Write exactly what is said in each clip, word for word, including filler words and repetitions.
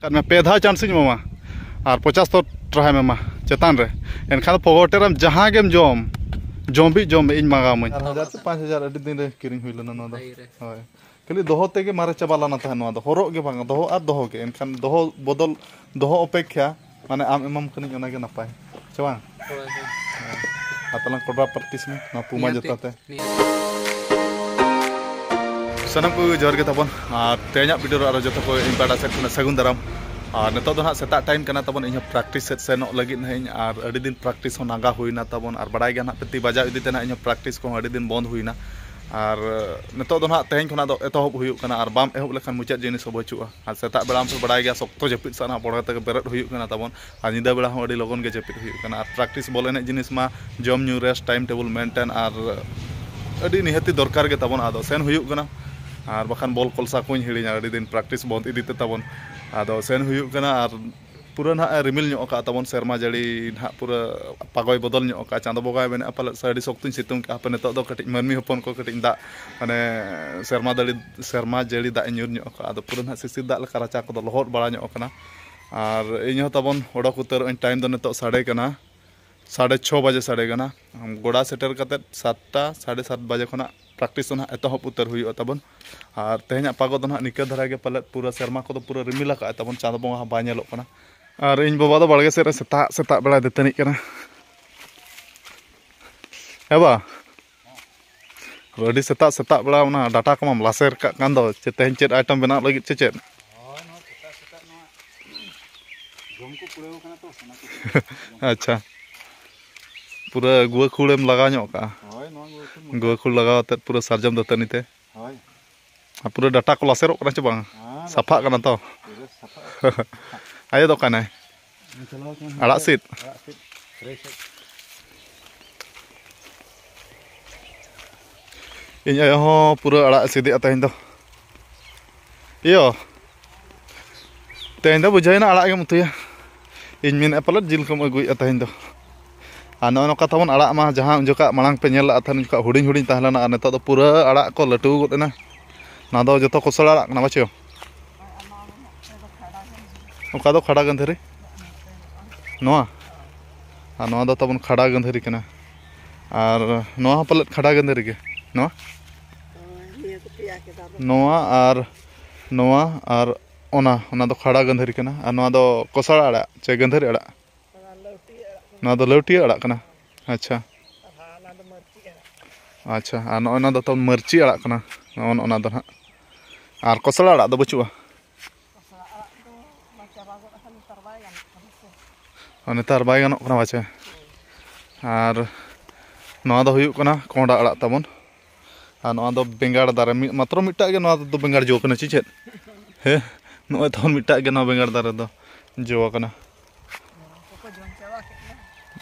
ᱯᱮ ᱫᱷᱟᱣ ᱪᱟᱱᱥ ᱤᱧ ᱮᱢᱟᱢᱟ ᱟᱨ ᱯᱚᱸᱪᱟᱥ ᱥᱚ ᱴᱟᱠᱟᱢ ᱮᱢᱟ ᱪᱮᱛᱟᱱ ᱨᱮ, ᱮᱱᱠᱷᱟᱱ ᱫᱚ ᱯᱷᱚᱜᱚᱴᱮ ᱨᱮᱢ ᱡᱟᱦᱟᱸ ᱜᱮᱢ ᱡᱚᱢ, ᱡᱚᱢ ᱵᱤᱡ ᱡᱚᱢ ᱢᱮ, ᱤᱧ ᱢᱟᱸᱜᱟᱣ ᱟᱹᱢᱟᱹᱧ᱾ ᱪᱟᱨ ᱦᱟᱡᱟᱨ ᱥᱮ ᱯᱟᱸᱪ ᱦᱟᱡᱟᱨ ᱟᱹᱰᱤ ᱫᱤᱱ ᱨᱮ ᱠᱤᱨᱤᱧ ᱦᱩᱭ ᱞᱮᱱᱟ ᱱᱚᱣᱟ ᱫᱚ᱾ ᱦᱳᱭ᱾ ᱦᱳᱭ, ᱠᱷᱟᱹᱞᱤ ᱫᱚᱦᱚ ᱛᱮᱜᱮ ᱢᱟᱨᱮ ᱪᱟᱵᱟ ᱞᱮᱱᱟ ᱛᱟᱦᱮᱸᱫ ᱱᱚᱣᱟ ᱫᱚ, ᱦᱚᱨᱚᱜ ᱜᱮ ᱵᱟᱝ, ᱫᱚᱦᱚ ᱟᱨ ᱫᱚᱦᱚ ᱜᱮ᱾ ᱮᱱᱠᱷᱟᱱ ᱫᱚᱦᱚ ᱵᱚᱫᱚᱞ, ᱫᱚᱦᱚ ᱚᱯᱮᱠᱠᱷᱟ, ᱢᱟᱱᱮ ᱟᱢ ᱮᱢᱟᱢ ᱠᱟᱹᱱᱟᱹᱧ, ᱚᱱᱟᱜᱮ ᱱᱟᱯᱟᱭ, ᱥᱮ ᱵᱟᱝ? ᱦᱳᱭ, ᱦᱳᱭ᱾ ᱟᱯᱮ ᱞᱟᱝ ᱠᱚᱰᱨᱟ ᱯᱨᱮᱠᱴᱤᱥ ᱢᱮ ᱱᱚᱣᱟ ᱯᱩᱢᱟ ᱱᱤᱦᱟᱹᱛ ᱡᱩᱛᱟ ᱛᱮ᱾ ᱱᱤᱦᱟᱹᱛ᱾ ᱥᱟᱱᱟᱢ ᱠᱚ ᱡᱚᱦᱟᱨ ᱜᱮ ᱛᱟᱵᱚᱱ, ᱟᱨ ᱛᱮᱦᱮᱧᱟᱜ ᱵᱷᱤᱰᱤᱭᱳ ᱨᱮ ᱟᱨᱚ ᱡᱚᱛᱚ ᱠᱚ ᱤᱧ ᱯᱟᱦᱴᱟ ᱥᱮᱫ ᱠᱷᱚᱱᱟᱜ ᱥᱟᱹᱜᱩᱱ ᱫᱟᱨᱟᱢ᱾ ᱟᱨ ᱱᱤᱛᱚᱜ ᱫᱚ ᱱᱟᱦᱟᱜ ᱥᱮᱛᱟᱜ ᱴᱟᱭᱤᱢ ᱠᱟᱱᱟ ᱛᱟᱵᱚᱱ, ᱤᱧᱦᱚᱸ ᱯᱨᱮᱠᱴᱤᱥ ᱥᱮᱫ ᱥᱮᱱᱚᱜ ᱞᱟᱹᱜᱤᱫ ᱱᱟᱦᱟᱜ ᱤᱧ, ᱟᱨ ᱟᱹᱰᱤ ᱫᱤᱱ ᱯᱨᱮᱠᱴᱤᱥ ᱦᱚᱸ ᱱᱟᱜᱟ ᱦᱩᱭᱱᱟ ᱛᱟᱵᱚᱱ, ᱟᱨ ᱵᱟᱲᱟᱭ ᱜᱮᱭᱟ ᱱᱟᱦᱟᱜ ᱯᱮ ᱛᱤ ᱵᱟᱡᱟᱣ ᱤᱫᱤ ᱛᱮ ᱱᱟᱦᱟᱜ ᱤᱧᱦᱚᱸ ᱯᱨᱮᱠᱴᱤᱥ ᱠᱚᱦᱚᱸ ᱟᱹᱰᱤ ᱫᱤᱱ ᱵᱚᱱᱫ ᱦᱩᱭᱱᱟ᱾ ᱟᱨ ᱱᱤᱛᱚᱜ ᱫᱚ ᱱᱟᱦᱟᱜ ᱛᱮᱦᱮᱧ ᱠᱷᱚᱱᱟᱜ ᱫᱚ ᱮᱛᱚᱦᱚᱵ ᱦᱩᱭᱩᱜ ᱠᱟᱱᱟ, ᱟᱨ ᱵᱟᱢ ᱮᱦᱚᱵ ᱞᱮᱠᱷᱟᱱ ᱢᱩᱪᱟᱹᱫ ᱡᱤᱱᱤᱥ ᱦᱚᱸ ᱵᱟᱹᱪᱩᱜᱼᱟ᱾ ᱟᱨ ᱥᱮᱛᱟᱜ ᱵᱮᱲᱟ ᱢᱟᱯᱮ ᱵᱟᱲᱟᱭ ᱜᱮᱭᱟ, ᱥᱚᱠᱛᱚ ᱡᱟᱹᱯᱤᱫ ᱥᱟᱱᱟ, ᱵᱚᱲᱦᱮ ᱛᱮᱜᱮ ᱵᱮᱨᱮᱫ ᱦᱩᱭᱩᱜ ᱠᱟᱱᱟ ᱛᱟᱵᱚᱱ, ᱟᱨ ᱧᱤᱫᱟᱹ ᱵᱮᱲᱟ ᱦᱚᱸ ᱟᱹᱰᱤ ᱞᱚᱜᱚᱱ ᱜᱮ ᱡᱟᱹᱯᱤᱫ ᱦᱩᱭᱩᱜ ᱠᱟᱱᱟ᱾ ᱟᱨ ᱯᱨᱮᱠᱴᱤᱥ ᱵᱚᱞ ᱮᱱᱮᱡ ᱡᱤᱱᱤᱥ ᱢᱟ ᱡᱚᱢ ᱧᱩ, ᱨᱮᱥᱴ, ᱴᱟᱭᱤᱢ ᱴᱮᱵᱚᱞ ᱢᱮᱱᱴᱮᱱ ᱟᱨ ᱟᱹᱰᱤ ᱱᱤᱦᱟᱹᱛᱤ ᱫᱚᱨᱠᱟᱨ ᱜᱮ ᱛᱟᱵᱚᱱ᱾ ᱟᱫᱚ ᱥᱮᱱ ᱦᱩᱭᱩᱜ ᱠᱟᱱᱟ, ᱟᱨ ᱵᱟᱠᱷᱟᱱ ᱵᱚᱞ ᱠᱚᱞᱥᱟ ᱠᱚᱧ ᱦᱤᱲᱤᱧᱟ ᱟᱹᱰᱤ ᱫᱤᱱ ᱯᱨᱮᱠᱴᱤᱥ ᱵᱚᱱᱫ ᱤᱫᱤ ᱛᱮ ᱛᱟᱵᱚᱱ᱾ ᱟᱫᱚ ᱥᱮᱱ ᱦᱩᱭᱩᱜ ᱠᱟᱱᱟ, ᱟᱨ ᱯᱩᱨᱟᱹ ᱱᱟᱦᱟᱜ ᱮ ᱨᱤᱢᱤᱞ ᱧᱚᱜ ᱟᱠᱟᱫ ᱛᱟᱵᱚᱱ, ᱥᱮᱨᱢᱟ ᱡᱟᱹᱲᱤ ᱱᱟᱦᱟᱜ ᱯᱩᱨᱟᱹ ᱯᱟᱜᱚᱭ ᱵᱚᱫᱚᱞ ᱧᱚᱜ ᱟᱠᱟᱫ᱾ ᱪᱟᱸᱫᱚ ᱵᱚᱸᱜᱟᱭ ᱢᱮᱱᱮᱫᱼᱟ ᱯᱟᱞᱮᱫ ᱥᱮ ᱟᱹᱰᱤ ᱥᱚᱠᱛᱚᱧ ᱥᱤᱛᱩᱝ ᱠᱮᱫᱼᱟ, ᱦᱟᱯᱮ ᱱᱤᱛᱚᱜ ᱫᱚ ᱠᱟᱹᱴᱤᱡ ᱢᱟᱹᱱᱢᱤ ᱦᱚᱯᱚᱱ ᱠᱚ ᱠᱟᱹᱴᱤᱡ ᱫᱟᱜ, ᱢᱟᱱᱮ ᱥᱮᱨᱢᱟ ᱫᱟᱲᱮ, ᱥᱮᱨᱢᱟ ᱡᱟᱹᱲᱤ ᱫᱟᱜ ᱮ ᱧᱩᱨ ᱧᱚᱜ ᱟᱠᱟᱫ᱾ ᱟᱫᱚ ᱯᱩᱨᱟᱹ ᱱᱟᱦᱟᱜ ᱥᱤᱥᱤᱨ ᱫᱟᱜ ᱞᱮᱠᱟ ᱨᱟᱪᱟ ᱠᱚᱫᱚ ᱞᱚᱦᱚᱫ ᱵᱟᱲᱟ ᱧᱚᱜ ᱟᱠᱟᱱᱟ᱾ ᱟᱨ ᱤᱧ ᱦᱚᱸ ᱛᱟᱵᱚᱱ ᱚᱰᱚᱠ ᱩᱛᱟᱹᱨᱚᱜ ᱟᱹᱧ, ᱴᱟᱭᱤᱢ ᱫᱚ ᱱᱤᱛᱚᱜ ᱥᱟᱰᱮ ᱠᱟᱱᱟ ᱥᱟᱲᱮ ᱪᱷᱚ ᱵᱟᱡᱮ ᱥᱟᱰᱮ ᱠᱟᱱᱟ᱾ ᱜᱚᱰᱟ ᱥᱮᱴᱮᱨ ᱠᱟᱛᱮᱫ ᱥᱟᱛᱴᱟ, ᱥᱟᱲᱮ ᱥᱟᱛ ᱵᱟᱡᱮ ᱠᱷᱚᱱᱟᱜ ᱯᱨᱮᱠᱴᱤᱥ ᱫᱚ ᱱᱟᱦᱟᱜ ᱮᱛᱚᱦᱚᱵ ᱩᱛᱟᱹᱨ ᱦᱩᱭᱩᱜᱼᱟ ᱛᱟᱵᱚᱱ᱾ ᱟᱨ ᱛᱮᱦᱮᱧᱟᱜ ᱯᱟᱜᱚ ᱫᱚ ᱱᱟᱦᱟᱜ ᱱᱤᱠᱟᱹ ᱫᱷᱟᱨᱟ ᱜᱮ ᱯᱟᱞᱮᱫ, ᱯᱩᱨᱟᱹ ᱥᱮᱨᱢᱟ ᱠᱚᱫᱚ ᱯᱩᱨᱟᱹ ᱨᱤᱢᱤᱞ ᱟᱠᱟᱫ ᱛᱟᱵᱚᱱ, ᱪᱟᱸᱫᱚ ᱵᱚᱸᱜᱟ ᱦᱚᱸ ᱵᱟᱭ ᱧᱮᱞᱚᱜ ᱠᱟᱱᱟ᱾ ᱟᱨ ᱤᱧ ᱵᱟᱵᱟ ᱫᱚ ᱵᱟᱲᱜᱮ ᱥᱮᱫ ᱨᱮ ᱥᱮᱛᱟᱜ ᱥᱮᱛᱟᱜ ᱵᱮᱲᱟᱭ ᱫᱟᱹᱛᱟᱹᱱᱤᱜ ᱠᱟᱱᱟ᱾ ᱦᱮᱸ ᱵᱟ? ᱟᱹᱰᱤ ᱥᱮᱛᱟᱜ ᱥᱮᱛᱟᱜ ᱵᱮᱲᱟ ᱚᱱᱟ ᱰᱟᱴᱟ ᱠᱚᱢᱟᱢ ᱞᱟᱥᱮᱨ ᱠᱟᱜ ᱠᱟᱱ ᱫᱚ, ᱪᱮᱫ ᱛᱮᱦᱮᱧ ᱪᱮᱫ ᱟᱭᱴᱮᱢ ᱵᱮᱱᱟᱣ ᱞᱟᱹᱜᱤᱫ ᱪᱮ ᱪᱮᱫ? ᱦᱳᱭ, ᱱᱚᱣᱟ ᱥᱮᱛᱟᱜ ᱥᱮᱛᱟᱜ ᱱᱚᱣᱟ ᱡᱚᱢ ᱠᱚ ᱠᱩᱲᱟᱹᱣ ᱠᱟᱱᱟ ᱛᱚ, ᱚᱱᱟ ᱠᱚ᱾ ᱟᱪᱪᱷᱟ, ᱯᱩᱨᱟᱹ ᱜᱩᱣᱟᱹ ᱠᱷᱩᱲᱮᱢ ᱞᱟᱜᱟᱣ ᱧᱚᱜ ᱠᱟᱜᱼᱟ᱾ ᱦᱳᱭ, ᱱᱚᱣᱟ ᱜᱩᱣᱟᱹ ᱠᱷᱩᱲ ᱢᱚᱛᱚ᱾ ᱜᱩᱣᱟᱹ ᱠᱷᱩᱲ ᱞᱟᱜᱟᱣ ᱟᱛᱮᱫ ᱯᱩᱨᱟᱹ ᱥᱟᱨᱡᱚᱢ ᱫᱟᱹᱛᱟᱹᱱᱤ ᱛᱮ᱾ ᱦᱳᱭ᱾ ᱟᱨ ᱯᱩᱨᱟᱹ ᱰᱟᱴᱟ ᱠᱚ ᱞᱟᱥᱮᱨᱚᱜ ᱠᱟᱱᱟ ᱪᱮ ᱵᱟᱝ? ᱦᱮᱸ, ᱥᱟᱯᱷᱟᱜ ᱠᱟᱱᱟ ᱛᱚ? ᱯᱩᱨᱟᱹ ᱥᱟᱯᱷᱟᱜ᱾ ᱟᱭᱳ ᱫᱚ ᱚᱠᱟᱭ ᱱᱟᱭ? ᱪᱟᱞᱟᱣ ᱠᱟᱱᱟ ᱟᱲᱟᱜ ᱦᱟᱱᱛᱮ ᱥᱤᱫ? ᱟᱲᱟᱜ ᱥᱤᱫ, ᱨᱮ ᱥᱤᱫ᱾ ᱤᱧ ᱟᱭᱳ ᱦᱚᱸ ᱯᱩᱨᱟᱹ ᱟᱲᱟᱜ ᱮ ᱥᱤᱫᱮᱜᱼᱟ ᱛᱮᱦᱮᱧ ᱫᱚ᱾ ᱤᱭᱳ, ᱛᱮᱦᱮᱧ ᱫᱚ ᱵᱩᱡᱷᱟᱹᱣᱮᱱᱟ ᱟᱲᱟᱜ ᱜᱮᱢ ᱩᱛᱩᱭᱟ᱾ ᱤᱧ ᱢᱮᱱᱮᱫᱼᱟ ᱯᱟᱞᱮᱫ ᱡᱤᱞ ᱠᱚᱢ ᱟᱹᱜᱩᱭᱮᱫᱼᱟ ᱛᱮᱦᱮᱧ ᱫᱚ᱾ ᱟᱨ ᱱᱚᱜᱼᱚ ᱱᱚᱝᱠᱟ ᱛᱟᱵᱚᱱ ᱟᱲᱟᱜ ᱢᱟ, ᱡᱟᱦᱟᱸ ᱩᱱ ᱡᱚᱠᱷᱟᱜ ᱢᱟᱲᱟᱝ ᱯᱮ ᱧᱮᱞ ᱞᱟᱜᱼᱟ ᱛᱟᱦᱮᱱ, ᱩᱱ ᱡᱚᱠᱷᱟᱜ ᱦᱩᱰᱤᱧ ᱦᱩᱰᱤᱧ ᱛᱟᱦᱮᱸ ᱞᱮᱱᱟ, ᱟᱨ ᱱᱤᱛᱚᱜ ᱫᱚ ᱯᱩᱨᱟᱹ ᱟᱲᱟᱜ ᱠᱚ ᱞᱟᱹᱴᱩ ᱜᱚᱫ ᱮᱱᱟ᱾ ᱱᱚᱣᱟ ᱫᱚ ᱡᱚᱛᱚ ᱠᱚᱥᱞᱟ ᱟᱲᱟᱜ ᱠᱟᱱᱟ, ᱵᱟᱪᱚ? ᱚᱠᱟ ᱫᱚ ᱠᱷᱟᱰᱟ ᱜᱟᱹᱫᱷᱟᱹᱨᱤ? ᱱᱚᱣᱟ? ᱟᱨ ᱱᱚᱣᱟ ᱫᱚ ᱛᱟᱵᱚᱱ ᱠᱷᱟᱰᱟ ᱜᱟᱹᱫᱷᱟᱹᱨᱤ ᱠᱟᱱᱟ᱾ ᱟᱨ ᱱᱚᱣᱟ ᱦᱚᱸ ᱯᱟᱞᱮᱫ ᱠᱷᱟᱰᱟ ᱜᱟᱹᱫᱷᱟᱹᱨᱤ ᱜᱮ᱾ ᱱᱚᱣᱟ? ᱱᱚᱣᱟ ᱟᱨ ᱱᱚᱣᱟ ᱟᱨ ᱚᱱᱟ, ᱚᱱᱟ ᱫᱚ ᱠᱷᱟᱰᱟ ᱜᱟᱹᱫᱷᱟᱹᱨᱤ ᱠᱟᱱᱟ᱾ ᱟᱨ ᱱᱚᱣᱟ ᱫᱚ ᱠᱚᱥᱟᱲᱟ ᱟᱲᱟᱜ ᱪᱮ ᱜᱟᱹᱫᱷᱟᱹᱨᱤ ᱟᱲᱟᱜ? ᱱᱚᱣᱟ ᱫᱚ ᱞᱟᱹᱣᱴᱤᱭᱟᱹ ᱟᱲᱟᱜ ᱠᱟᱱᱟ᱾ ᱟᱪᱪᱷᱟ᱾ ᱟᱪᱪᱷᱟ, ᱟᱨ ᱱᱚᱜᱼᱚᱭ ᱱᱚᱣᱟ ᱫᱚ ᱛᱟᱵᱚᱱ ᱢᱟᱹᱨᱪᱤ ᱟᱲᱟᱜ ᱠᱟᱱᱟ᱾ ᱱᱚᱜᱼᱚ ᱱᱚᱜᱼᱚ ᱱᱚᱣᱟ ᱫᱚ ᱱᱟᱦᱟᱜ᱾ ᱟᱨ ᱠᱚᱥᱞᱟ ᱟᱲᱟᱜ ᱫᱚ ᱵᱟᱹᱪᱩᱜᱼᱟ? ᱱᱮᱛᱟᱨ ᱵᱟᱭ ᱜᱟᱱᱚᱜ ᱠᱟᱱᱟ ᱯᱟᱪᱮ᱾ ᱟᱨ ᱱᱚᱣᱟ ᱫᱚ ᱦᱩᱭᱩᱜ ᱠᱟᱱᱟ ᱠᱚᱸᱦᱰᱟ ᱟᱲᱟᱜ ᱛᱟᱵᱚᱱ᱾ ᱟᱨ ᱱᱚᱣᱟ ᱫᱚ ᱵᱮᱸᱜᱟᱲ ᱫᱟᱨᱮ, ᱢᱤᱫ, ᱢᱟᱛᱨᱚ ᱢᱤᱫᱴᱟᱜ ᱜᱮ ᱱᱚᱣᱟ ᱫᱚ ᱵᱮᱸᱜᱟᱲ ᱡᱚ ᱠᱟᱱᱟ, ᱪᱮ ᱪᱮᱫ? ᱦᱮᱸ, ᱱᱚᱜᱼᱚᱭ ᱛᱟᱵᱚᱱ ᱢᱤᱫᱴᱟᱜ ᱜᱮ ᱱᱚᱣᱟ ᱵᱮᱸᱜᱟᱲ ᱫᱟᱨᱮ ᱫᱚ ᱡᱚ ᱠᱟᱱᱟ᱾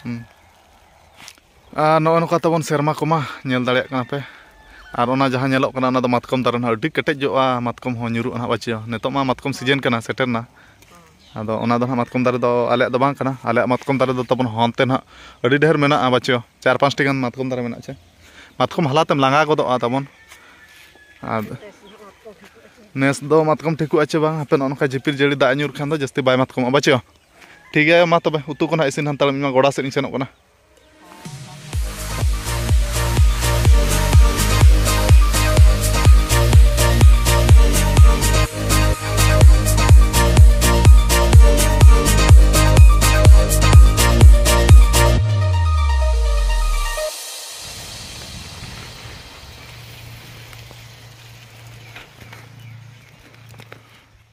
ᱦᱩᱸ᱾ ᱟᱨ ᱱᱚᱜᱼᱚ ᱱᱚᱝᱠᱟ ᱛᱟᱵᱚᱱ ᱥᱮᱨᱢᱟ ᱠᱚᱢᱟ ᱧᱮᱞ ᱫᱟᱲᱮᱭᱟᱜ ᱠᱟᱱᱟ ᱯᱮ᱾ ᱟᱨ ᱚᱱᱟ ᱡᱟᱦᱟᱸ ᱧᱮᱞᱚᱜ ᱠᱟᱱᱟ, ᱚᱱᱟ ᱫᱚ ᱢᱟᱛᱠᱚᱢ ᱫᱟᱨᱮ ᱱᱟᱦᱟᱜ, ᱟᱹᱰᱤ ᱠᱮᱴᱮᱡ ᱡᱚᱜᱼᱟ, ᱢᱟᱛᱠᱚᱢ ᱦᱚᱸ ᱧᱩᱨᱩᱜᱼᱟ ᱱᱟᱦᱟᱜ ᱵᱟᱪᱮ᱾ ᱱᱤᱛᱚᱜ ᱢᱟ ᱢᱟᱛᱠᱚᱢ ᱥᱤᱡᱮᱱ ᱠᱟᱱᱟ, ᱥᱮᱴᱮᱨ ᱱᱟ᱾ ᱟᱫᱚ ᱚᱱᱟ ᱫᱚ ᱱᱟᱦᱟᱜ ᱢᱟᱛᱠᱚᱢ ᱫᱟᱨᱮ ᱫᱚ ᱟᱞᱮᱭᱟᱜ ᱫᱚ ᱵᱟᱝ ᱠᱟᱱᱟ, ᱟᱞᱮᱭᱟᱜ ᱢᱟᱛᱠᱚᱢ ᱫᱟᱨᱮ ᱫᱚ ᱛᱟᱵᱚᱱ ᱦᱚᱱᱛᱮ ᱱᱟᱦᱟᱜ ᱟᱹᱰᱤ ᱰᱷᱮᱨ ᱢᱮᱱᱟᱜᱼᱟ ᱵᱟᱪᱮ, ᱪᱟᱨ ᱯᱟᱸᱪᱴᱤ ᱜᱟᱱ ᱢᱟᱛᱠᱚᱢ ᱫᱟᱨᱮ ᱢᱮᱱᱟᱜᱼᱟ ᱪᱮ᱾ ᱢᱟᱛᱠᱚᱢ ᱦᱟᱞᱟᱛᱮᱢ ᱞᱟᱸᱜᱟ ᱜᱚᱫᱚᱜᱼᱟ ᱛᱟᱵᱚᱱ᱾ ᱟᱨ ᱱᱮᱥ ᱫᱚ ᱢᱟᱛᱠᱚᱢ ᱴᱷᱤᱠᱚᱜᱼᱟ ᱪᱮ ᱵᱟᱝ, ᱦᱟᱯᱮ ᱱᱚᱜᱼᱚ ᱱᱚᱝᱠᱟ ᱡᱷᱤᱯᱤᱨ ᱡᱟᱹᱲᱤ ᱫᱟᱜ ᱧᱩᱨ ᱠᱷᱟᱱ ᱫᱚ ᱡᱟᱹᱥᱛᱤ ᱵᱟᱭ ᱢᱟᱛᱠᱚᱢᱚᱜᱼᱟ ᱵᱟᱪᱮ᱾ ᱴᱷᱤᱠ ᱜᱮᱭᱟ, ᱢᱟ ᱛᱚᱵᱮ ᱩᱛᱩ ᱠᱚ ᱱᱟᱦᱟᱜ ᱤᱥᱤᱱ ᱦᱟᱱᱛᱟᱲ, ᱤᱧ ᱢᱟ ᱜᱚᱰᱟ ᱥᱮᱫ ᱤᱧ ᱥᱮᱱᱚᱜ ᱠᱟᱱᱟ᱾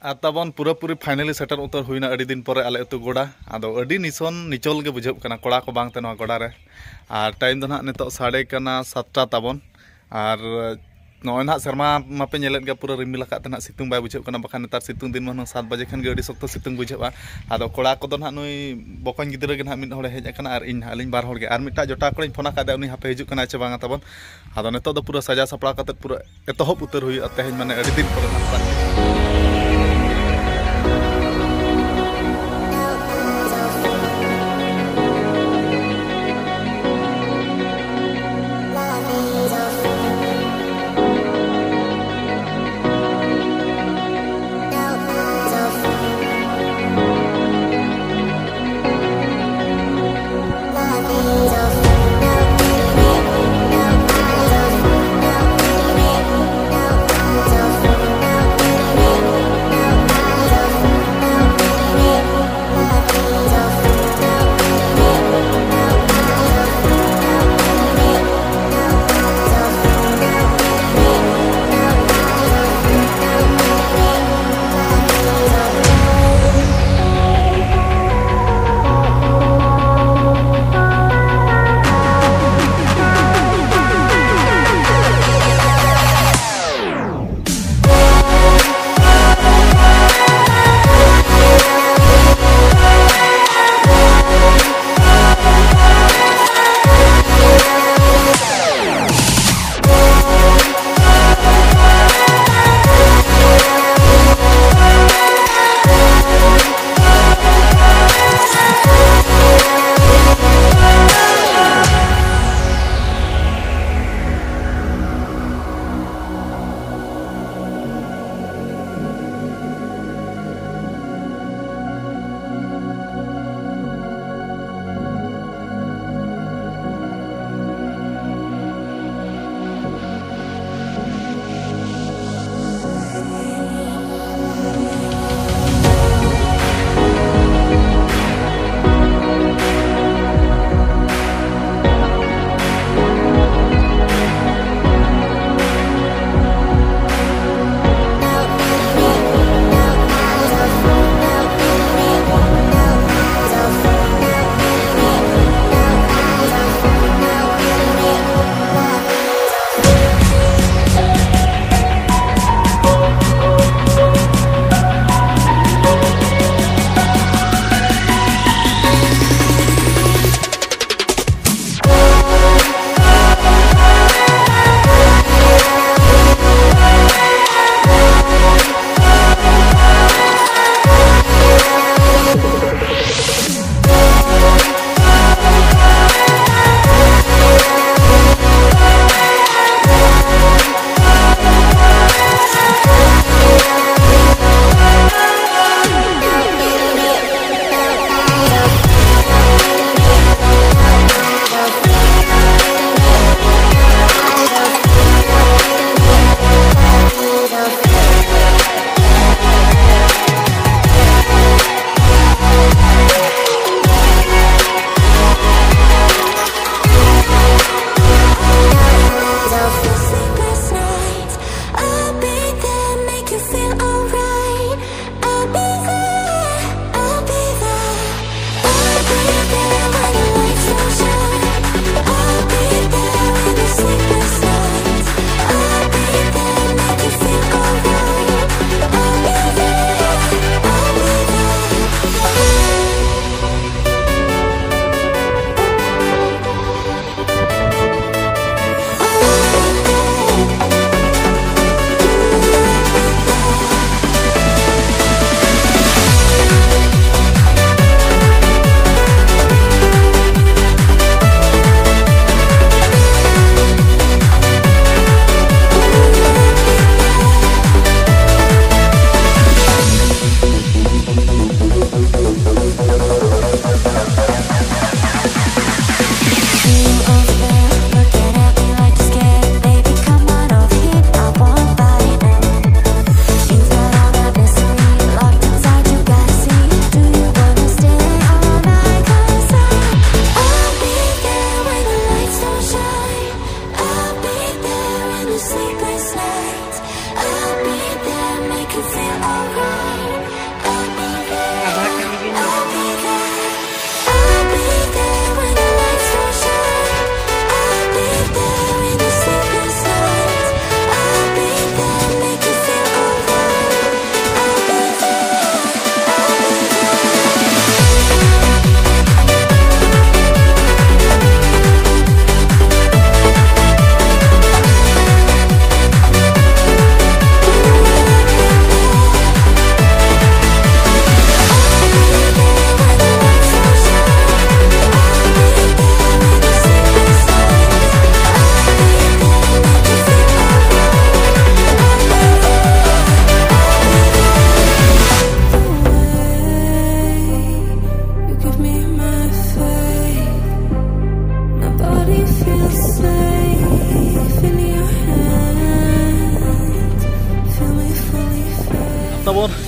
ᱟᱨ ᱛᱟᱵᱚᱱ ᱯᱩᱨᱟᱹᱯᱩᱨᱤ finally ᱥᱮᱴᱮᱨ ᱩᱛᱟᱹᱨ ᱦᱩᱭᱱᱟ ᱟᱹᱰᱤ ᱫᱤᱱ ᱯᱚᱨᱮ ᱟᱞᱮ ᱟᱹᱛᱩ ᱜᱚᱰᱟ᱾ ᱟᱫᱚ ᱟᱹᱰᱤ ᱱᱤᱥᱚᱱ ᱱᱤᱪᱚᱞ ᱜᱮ ᱵᱩᱡᱷᱟᱹᱜ ᱠᱟᱱᱟ ᱠᱚᱲᱟ ᱠᱚ ᱵᱟᱝᱛᱮ ᱱᱚᱣᱟ ᱜᱚᱰᱟ ᱨᱮ᱾ ᱟᱨ time ᱫᱚ ᱱᱟᱦᱟᱜ ᱱᱤᱛᱚᱜ ᱥᱟᱰᱮ ᱠᱟᱱᱟ ᱥᱟᱛᱴᱟ ᱛᱟᱵᱚᱱ᱾ ᱟᱨ ᱱᱚᱜᱼᱚᱭ ᱱᱟᱦᱟᱜ ᱥᱮᱨᱢᱟ ᱢᱟᱯᱮ ᱧᱮᱞᱮᱫ ᱜᱮᱭᱟ, ᱯᱩᱨᱟᱹ ᱨᱤᱢᱤᱞ ᱟᱠᱟᱫ ᱛᱮ ᱱᱟᱦᱟᱜ ᱥᱤᱛᱩᱝ ᱵᱟᱭ ᱵᱩᱡᱷᱟᱹᱜ ᱠᱟᱱᱟ, ᱵᱟᱠᱷᱟᱱ ᱱᱮᱛᱟᱨ ᱥᱤᱛᱩᱝ ᱫᱤᱱ ᱢᱟ ᱦᱩᱱᱟᱹᱝ ᱥᱟᱛ ᱵᱟᱡᱮ ᱠᱷᱟᱱ ᱜᱮ ᱟᱹᱰᱤ ᱥᱚᱠᱛᱚ ᱥᱤᱛᱩᱝ ᱵᱩᱡᱷᱟᱹᱜᱼᱟ᱾ ᱟᱫᱚ ᱠᱚᱲᱟ ᱠᱚᱫᱚ ᱱᱟᱦᱟᱜ ᱱᱩᱭ ᱵᱚᱠᱚᱧ ᱜᱤᱫᱽᱨᱟᱹ ᱜᱮ ᱱᱟᱦᱟᱜ ᱢᱤᱫ ᱦᱚᱲᱮ ᱦᱮᱡ ᱟᱠᱟᱱᱟ ᱟᱨ ᱤᱧ ᱱᱟᱦᱟᱜ, ᱟᱹᱞᱤᱧ ᱵᱟᱨ ᱦᱚᱲ ᱜᱮ᱾ ᱟᱨ ᱢᱤᱫᱴᱟᱜ ᱡᱚᱴᱟᱣ ᱠᱚᱲᱟᱧ ᱯᱷᱳᱱ ᱟᱠᱟᱫᱮᱭᱟ, ᱩᱱᱤ ᱦᱟᱯᱮ ᱦᱤᱡᱩᱜ ᱠᱟᱱᱟᱭ ᱪᱮ ᱵᱟᱝᱟ ᱛᱟᱵᱚᱱ᱾ ᱟᱫᱚ ᱱᱤᱛᱚᱜ ᱫᱚ ᱯᱩᱨᱟᱹ ᱥᱟᱡᱟᱣ ᱥᱟᱯᱲᱟᱣ ᱠᱟᱛᱮᱫ ᱯᱩᱨᱟᱹ ᱮᱛᱚᱦᱚᱵ ᱩᱛᱟᱹᱨ ᱦᱩᱭᱩᱜᱼᱟ ᱛᱮᱦᱮᱧ, ᱢᱟᱱᱮ ᱟᱹᱰᱤ ᱫᱤᱱ ᱯᱚᱨᱮ ᱱᱟᱜ᱾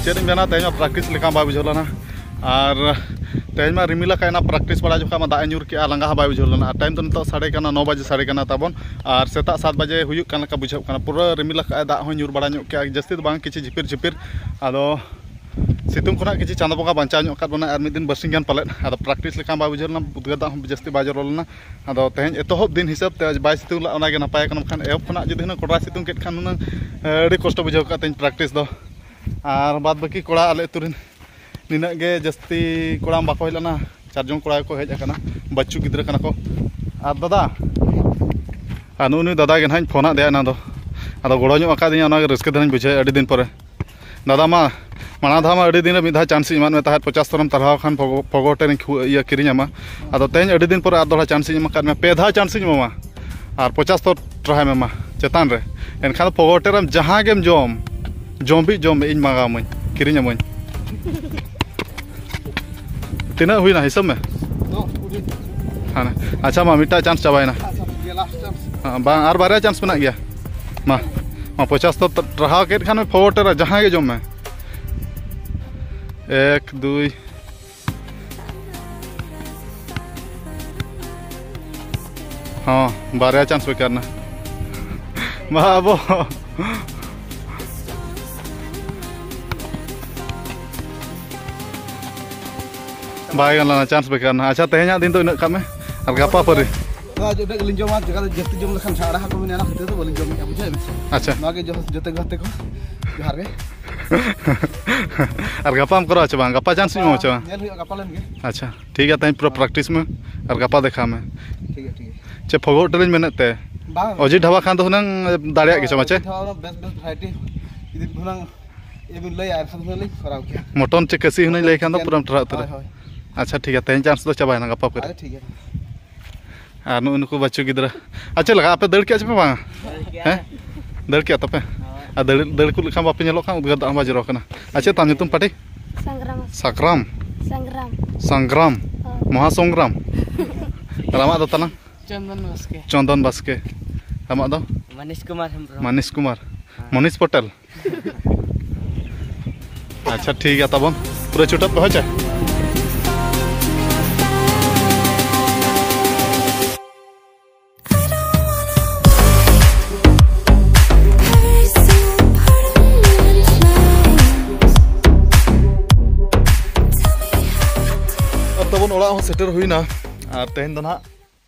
ᱪᱮᱫ ᱤᱧ ᱢᱮᱱᱟ, ᱛᱮᱦᱮᱧ ᱢᱟ ᱯᱨᱮᱠᱴᱤᱥ ᱞᱮᱠᱟ ᱵᱟᱭ ᱵᱩᱡᱷᱟᱹᱣ ᱞᱮᱱᱟ᱾ ᱟᱨ ᱛᱮᱦᱮᱧ ᱢᱟ ᱨᱤᱢᱤᱞ ᱟᱠᱟᱫ ᱮᱱᱟ, ᱯᱨᱮᱠᱴᱤᱥ ᱵᱟᱲᱟ ᱡᱚᱠᱷᱟᱡ ᱢᱟ ᱫᱟᱜ ᱮ ᱧᱩᱨ ᱠᱮᱜᱼᱟ, ᱞᱟᱸᱜᱟ ᱦᱚᱸ ᱵᱟᱭ ᱵᱩᱡᱷᱟᱹᱣ ᱞᱮᱱᱟ᱾ ᱟᱨ ᱴᱟᱭᱤᱢ ᱫᱚ ᱱᱤᱛᱚᱜ ᱥᱟᱰᱮ ᱠᱟᱱᱟ, ᱱᱚ ᱵᱟᱡᱮ ᱥᱟᱰᱮ ᱠᱟᱱᱟ ᱛᱟᱵᱚᱱ᱾ ᱟᱨ ᱥᱮᱛᱟᱜ ᱥᱟᱛ ᱵᱟᱡᱮ ᱦᱩᱭᱩᱜ ᱠᱟᱱ ᱞᱮᱠᱟ ᱵᱩᱡᱷᱟᱹᱜ ᱠᱟᱱᱟ᱾ ᱯᱩᱨᱟᱹ ᱨᱤᱢᱤᱞ ᱟᱠᱟᱫ ᱟᱭ, ᱫᱟᱜ ᱦᱚᱸ ᱧᱩᱨ ᱵᱟᱲᱟ ᱧᱚᱜ ᱠᱮᱜᱼᱟ, ᱡᱟᱹᱥᱛᱤ ᱫᱚ ᱵᱟᱝ, ᱠᱤᱪᱷᱩ ᱡᱷᱤᱯᱤᱨ ᱡᱷᱤᱯᱤᱨ᱾ ᱟᱫᱚ ᱥᱤᱛᱩᱝ ᱠᱷᱚᱱᱟᱜ ᱠᱤᱪᱷᱩ ᱪᱟᱸᱫᱚ ᱵᱚᱸᱜᱟ ᱵᱟᱧᱪᱟᱣ ᱧᱚᱜ ᱟᱠᱟᱫ ᱵᱚᱱᱟ, ᱟᱨ ᱢᱤᱫ ᱫᱤᱱ ᱵᱟᱨᱥᱤᱧ ᱜᱟᱱ ᱯᱟᱞᱮᱫ᱾ ᱟᱫᱚ ᱯᱨᱮᱠᱴᱤᱥ ᱞᱮᱠᱟ ᱵᱟᱭ ᱵᱩᱡᱷᱟᱹᱣ ᱞᱮᱱᱟ, ᱩᱫᱽᱜᱟᱹᱨ ᱫᱟᱜ ᱦᱚᱸ ᱡᱟᱹᱥᱛᱤ ᱵᱟᱭ ᱡᱚᱨᱚ ᱞᱮᱱᱟ᱾ ᱟᱫᱚ ᱛᱮᱦᱮᱧ ᱮᱛᱚᱦᱚᱵ ᱫᱤᱱ ᱦᱤᱥᱟᱹᱵ ᱛᱮ ᱵᱟᱭ ᱥᱤᱛᱩᱝ ᱞᱮᱫ, ᱚᱱᱟᱜᱮ ᱱᱟᱯᱟᱭ ᱠᱟᱱᱟ᱾ ᱵᱟᱠᱷᱟᱱ ᱮᱦᱚᱵ ᱠᱷᱚᱱᱟᱜ ᱡᱩᱫᱤ ᱦᱩᱱᱟᱹᱝ ᱠᱚᱰᱨᱟᱭ ᱥᱤᱛᱩᱝ ᱠᱮᱫ ᱠᱷᱟᱱ ᱦᱩᱱᱟᱹᱝ ᱟᱹᱰᱤ ᱠᱚᱥᱴᱚ ᱵᱩᱡᱷᱟᱹᱣ ᱠᱚᱜᱼᱟ ᱛᱮᱦᱮᱧ ᱯᱨᱮᱠᱴᱤᱥ ᱫᱚ᱾ ᱟᱨ ᱵᱟᱫᱽ ᱵᱟᱹᱠᱤ ᱠᱚᱲᱟ ᱟᱞᱮ ᱟᱹᱛᱩ ᱨᱮᱱ ᱱᱤᱱᱟᱹᱜ ᱜᱮ, ᱡᱟᱹᱥᱛᱤ ᱠᱚᱲᱟ ᱵᱟᱠᱚ ᱦᱮᱡ ᱞᱮᱱᱟ, ᱪᱟᱨ ᱡᱚᱱ ᱠᱚᱲᱟ ᱜᱮᱠᱚ ᱦᱮᱡ ᱟᱠᱟᱱᱟ, ᱵᱟᱹᱪᱩ ᱜᱤᱫᱽᱨᱟᱹ ᱠᱟᱱᱟ ᱠᱚ᱾ ᱟᱨ ᱫᱟᱫᱟ, ᱟᱨ ᱱᱩᱜᱼᱩ ᱱᱩᱭ ᱫᱟᱫᱟ ᱜᱮ ᱱᱟᱦᱟᱜ ᱤᱧ ᱯᱷᱳᱱ ᱟᱫᱮᱭᱟ ᱮᱱᱟ ᱫᱚ, ᱟᱫᱚ ᱜᱚᱲᱚ ᱧᱚᱜ ᱟᱠᱟᱫᱤᱧᱟ, ᱚᱱᱟᱜᱮ ᱨᱟᱹᱥᱠᱟᱹ ᱫᱷᱟᱨᱟᱧ ᱵᱩᱡᱷᱟᱹᱣᱮᱫᱼᱟ ᱟᱹᱰᱤ ᱫᱤᱱ ᱯᱚᱨᱮ᱾ ᱫᱟᱫᱟ ᱢᱟ, ᱢᱟᱲᱟᱝ ᱫᱷᱟᱣ ᱢᱟ ᱟᱹᱰᱤ ᱫᱤᱱ ᱨᱮ ᱢᱤᱫ ᱫᱷᱟᱣ ᱪᱟᱱᱥ ᱤᱧ ᱮᱢᱟᱫ ᱢᱮ ᱛᱟᱦᱮᱸᱫ, ᱯᱚᱪᱟᱥ ᱛᱚᱨᱮᱢ ᱛᱟᱨᱦᱟᱣ ᱠᱷᱟᱱ ᱯᱷᱚᱜᱚ-, ᱯᱷᱚᱜᱚ ᱦᱳᱴᱮᱞ ᱤᱧ ᱠᱷᱩ-, ᱤᱭᱟᱹ, ᱠᱤᱨᱤᱧ ᱟᱢᱟ᱾ ᱟᱫᱚ ᱛᱮᱦᱮᱧ ᱟᱹᱰᱤ ᱫᱤᱱ ᱯᱚᱨᱮ ᱟᱨ ᱫᱚᱦᱲᱟ ᱪᱟᱱᱥ ᱤᱧ ᱮᱢ ᱟᱠᱟᱫ ᱢᱮᱭᱟ, ᱯᱮ ᱫᱷᱟᱣ ᱪᱟᱱᱥ ᱤᱧ ᱮᱢᱟᱢᱟ᱾ ᱟᱨ ᱯᱚᱪᱟᱥ ᱛᱚ ᱴᱨᱟᱦᱟᱭ ᱢᱮ ᱢᱟ ᱪᱮᱛᱟᱱ ᱨᱮ᱾ ᱮᱱᱠᱷᱟᱱ ᱫᱚ ᱯᱷᱚᱜᱚ ᱦᱳᱴᱮᱞ ᱨᱮᱢ ᱡᱟᱦᱟᱸ ᱜᱮᱢ ᱡᱚᱢ, ᱡᱚᱢ ᱵᱤᱡ ᱡᱚᱢ ᱢᱮ, ᱤᱧ ᱢᱟᱸᱜᱟᱣ ᱟᱹᱢᱟᱹᱧ, ᱠᱤᱨᱤᱧ ᱟᱹᱢᱟᱹᱧ᱾ ᱛᱤᱱᱟᱹᱜ ᱦᱩᱭᱱᱟ ᱦᱤᱥᱟᱹᱵ ᱢᱮ? ᱫᱚᱥ ᱠᱩᱲᱤ᱾ ᱦᱟᱱᱮ, ᱟᱪᱪᱷᱟ ᱢᱟ, ᱢᱤᱫᱴᱟᱝ ᱪᱟᱱᱥ ᱪᱟᱵᱟᱭᱮᱱᱟ᱾ ᱟᱪᱪᱷᱟ, ᱴᱷᱤᱠ ᱜᱮᱭᱟ, ᱞᱟᱥᱴ ᱪᱟᱱᱥ᱾ ᱦᱮᱸ, ᱵᱟᱝ, ᱟᱨ ᱵᱟᱨᱭᱟ ᱪᱟᱱᱥ ᱢᱮᱱᱟᱜ ᱜᱮᱭᱟ᱾ ᱢᱟ, ᱢᱟ, ᱯᱚᱪᱟᱥ ᱛᱚ ᱴᱨᱟᱦᱟᱣ ᱠᱮᱫ ᱠᱷᱟᱱ ᱯᱷᱚᱜᱚ ᱦᱳᱴᱮᱞ ᱨᱮ ᱡᱟᱦᱟᱸ ᱜᱮ ᱡᱚᱢ ᱢᱮ᱾ ᱮᱠ, ᱫᱩᱭ, ᱦᱚᱸ, ᱵᱟᱨᱭᱟ ᱪᱟᱱᱥ ᱵᱮᱠᱟᱨ ᱱᱟ᱾ ᱢᱟ ᱟᱵᱚ ᱵᱟᱭ ᱜᱟᱱ ᱞᱮᱱᱟ, ᱪᱟᱱᱥ ᱵᱮᱠᱟᱨ ᱱᱟ᱾ ᱟᱪᱪᱷᱟ, ᱛᱮᱦᱮᱧᱟᱜ ᱫᱤᱱ ᱫᱚ ᱤᱱᱟᱹᱜ ᱠᱟᱜ ᱢᱮ, ᱟᱨ ᱜᱟᱯᱟ ᱯᱟᱹᱨᱤ᱾ ᱱᱚᱣᱟ ᱡᱚ ᱩᱱᱟᱹᱜ ᱜᱮᱞᱤᱧ ᱡᱚᱢᱟ, ᱪᱮᱠᱟ ᱫᱚ ᱡᱟᱹᱥᱛᱤ ᱡᱚᱢ ᱞᱮᱠᱷᱟᱱ ᱥᱟᱲᱟ ᱦᱟᱠᱚ ᱢᱮᱱᱟ, ᱚᱱᱟ ᱠᱷᱟᱹᱛᱤᱨ ᱫᱚ ᱵᱟᱹᱞᱤᱧ ᱡᱚᱢᱮᱫᱼᱟ, ᱵᱩᱡᱷᱟᱹᱣ ᱵᱮᱱ ᱥᱮ? ᱟᱪᱪᱷᱟ᱾ ᱱᱚᱣᱟ ᱜᱮ ᱡᱚ-, ᱡᱚᱛᱚ ᱜᱟᱛᱮ ᱠᱚ, ᱡᱚᱦᱟᱨ ᱜᱮ᱾ ᱟᱨ ᱜᱟᱯᱟᱢ ᱠᱚᱨᱟᱣ ᱦᱚᱪᱚ ᱵᱟᱝ? ᱜᱟᱯᱟ ᱪᱟᱱᱥ ᱤᱧ ᱮᱢᱟ ᱦᱚᱪᱚ ᱵᱟᱝ? ᱧᱮᱞ ᱦᱩᱭᱩᱜᱼᱟ ᱜᱟᱯᱟ ᱞᱮᱱ ᱜᱮ᱾ ᱟᱪᱪᱷᱟ, ᱴᱷᱤᱠ ᱜᱮᱭᱟ, ᱛᱮᱦᱮᱧ ᱯᱩᱨᱟᱹ ᱯᱨᱮᱠᱴᱤᱥ ᱢᱮ ᱟᱨ ᱜᱟᱯᱟ ᱫᱮᱠᱷᱟᱣ ᱢᱮ᱾ ᱴᱷᱤᱠ ᱜᱮᱭᱟ, ᱴᱷᱤᱠ ᱜᱮᱭᱟ᱾ ᱪᱮ ᱯᱷᱚᱜᱚ ᱦᱳᱴᱮᱞ ᱤᱧ ᱢᱮᱱᱮᱫ ᱛᱮ? ᱵᱟᱝ᱾ ᱚᱡᱤᱛ ᱰᱷᱟᱵᱟ ᱠᱷᱟᱱ ᱫᱚ ᱦᱩᱱᱟᱹᱝ ᱫᱟᱲᱮᱭᱟᱜ ᱜᱮᱪᱚ ᱢᱟᱪᱮ? ᱚᱡᱤᱛ ᱰᱷᱟᱵᱟ ᱨᱮ ᱵᱮᱥ ᱵᱮᱥ ᱵᱷᱮᱨᱟᱭᱴᱤ ᱡᱩᱫᱤ ᱦᱩᱱᱟᱹᱝ ᱤᱭᱟᱹ ᱵᱤᱱ ᱞᱟᱹᱭᱟ, ᱮᱱᱠᱷᱟᱱ ᱦᱩᱱᱟᱹᱝ ᱞᱤᱧ ᱠᱚᱨᱟᱣ ᱠᱮᱭᱟ᱾ ᱢᱚᱴᱚᱱ ᱪᱮ ᱠᱟᱹᱥᱤ ᱦᱩᱱᱟᱹᱝ ᱞᱟᱹᱭ ᱠᱷᱟᱱ ᱫᱚ ᱪᱤᱠᱮᱱ᱾ ᱯᱩᱨᱟᱹᱢ ᱴᱟᱨᱦᱟᱣ ᱩᱛᱟᱹᱨᱟ᱾ ᱦᱳᱭ, ᱦᱳᱭ᱾ ᱟᱪᱪᱷᱟ, ᱴᱷᱤᱠ ᱜᱮᱭᱟ, ᱛᱮᱦᱮᱧ ᱪᱟᱱᱥ ᱫᱚ ᱪᱟᱵᱟᱭᱮᱱᱟ, ᱜᱟᱯᱟ ᱯᱟᱹᱨᱤ᱾ ᱟᱪᱪᱷᱟ, ᱴᱷᱤᱠ ᱜᱮᱭᱟ᱾ ᱟᱨ ᱱᱩᱜᱼᱩ ᱱᱩᱠᱩ ᱵᱟᱹᱪᱩ ᱜᱤᱫᱽᱨᱟᱹ, ᱟᱨ ᱪᱮᱫ ᱞᱮᱠᱟ, ᱟᱯᱮ ᱫᱟᱹᱲ ᱠᱮᱜᱼᱟ ᱪᱮ ᱯᱮ ᱵᱟᱝᱟ? ᱫᱟᱹᱲ ᱠᱮᱜᱼᱟ᱾ ᱦᱮᱸ? ᱫᱟᱹᱲ ᱠᱮᱜᱼᱟ ᱛᱚᱯᱮ? ᱦᱳᱭ᱾ ᱟᱨ ᱫᱟᱹᱲ, ᱫᱟᱹᱲ ᱠᱚ ᱞᱮᱠᱷᱟᱱ ᱵᱟᱯᱮ ᱧᱮᱞᱚᱜ ᱠᱟᱱ, ᱩᱫᱽᱜᱟᱹᱨ ᱫᱟᱜ ᱦᱚᱸ ᱵᱟᱭ ᱡᱚᱨᱚ ᱠᱟᱱᱟ᱾ ᱟᱨ ᱪᱮᱫ ᱛᱟᱢ ᱧᱩᱛᱩᱢ ᱯᱟᱹᱴᱤ? ᱥᱟᱝᱜᱨᱟᱢ᱾ ᱥᱟᱠᱨᱟᱢ? ᱥᱟᱝᱜᱨᱟᱢ᱾ ᱥᱟᱝᱜᱨᱟᱢ? ᱦᱳᱭ᱾ ᱢᱚᱦᱟᱥᱚᱝᱜᱨᱟᱢ? ᱟᱨ ᱟᱢᱟᱜ ᱫᱚ ᱛᱟᱞᱟᱝ? ᱪᱚᱱᱫᱚᱱ ᱵᱟᱥᱠᱮ᱾ ᱪᱚᱱᱫᱚᱱ ᱵᱟᱥᱠᱮ᱾ ᱟᱢᱟᱜ ᱫᱚ? ᱢᱟᱱᱤᱥ ᱠᱩᱢᱟᱨ ᱦᱮᱢᱵᱨᱚᱢ᱾ ᱢᱟᱱᱤᱥ ᱠᱩᱢᱟᱨ? ᱦᱮᱸ᱾ ᱢᱚᱱᱤᱥ ᱯᱚᱴᱮᱞ? ᱟᱪᱪᱷᱟ, ᱴᱷᱤᱠ ᱜᱮᱭᱟ ᱛᱟᱵᱚᱱ, ᱯᱩᱨᱟᱹ ᱪᱷᱩᱴᱟᱹᱜ ᱯᱮ, ᱦᱳᱭ ᱪᱮ? ᱟᱨ ᱛᱟᱵᱚᱱ ᱚᱲᱟᱜ ᱦᱚᱸ ᱥᱮᱴᱮᱨ ᱦᱩᱭᱱᱟ᱾ ᱟᱨ ᱛᱮᱦᱮᱧ ᱫᱚ ᱱᱟᱦᱟᱜ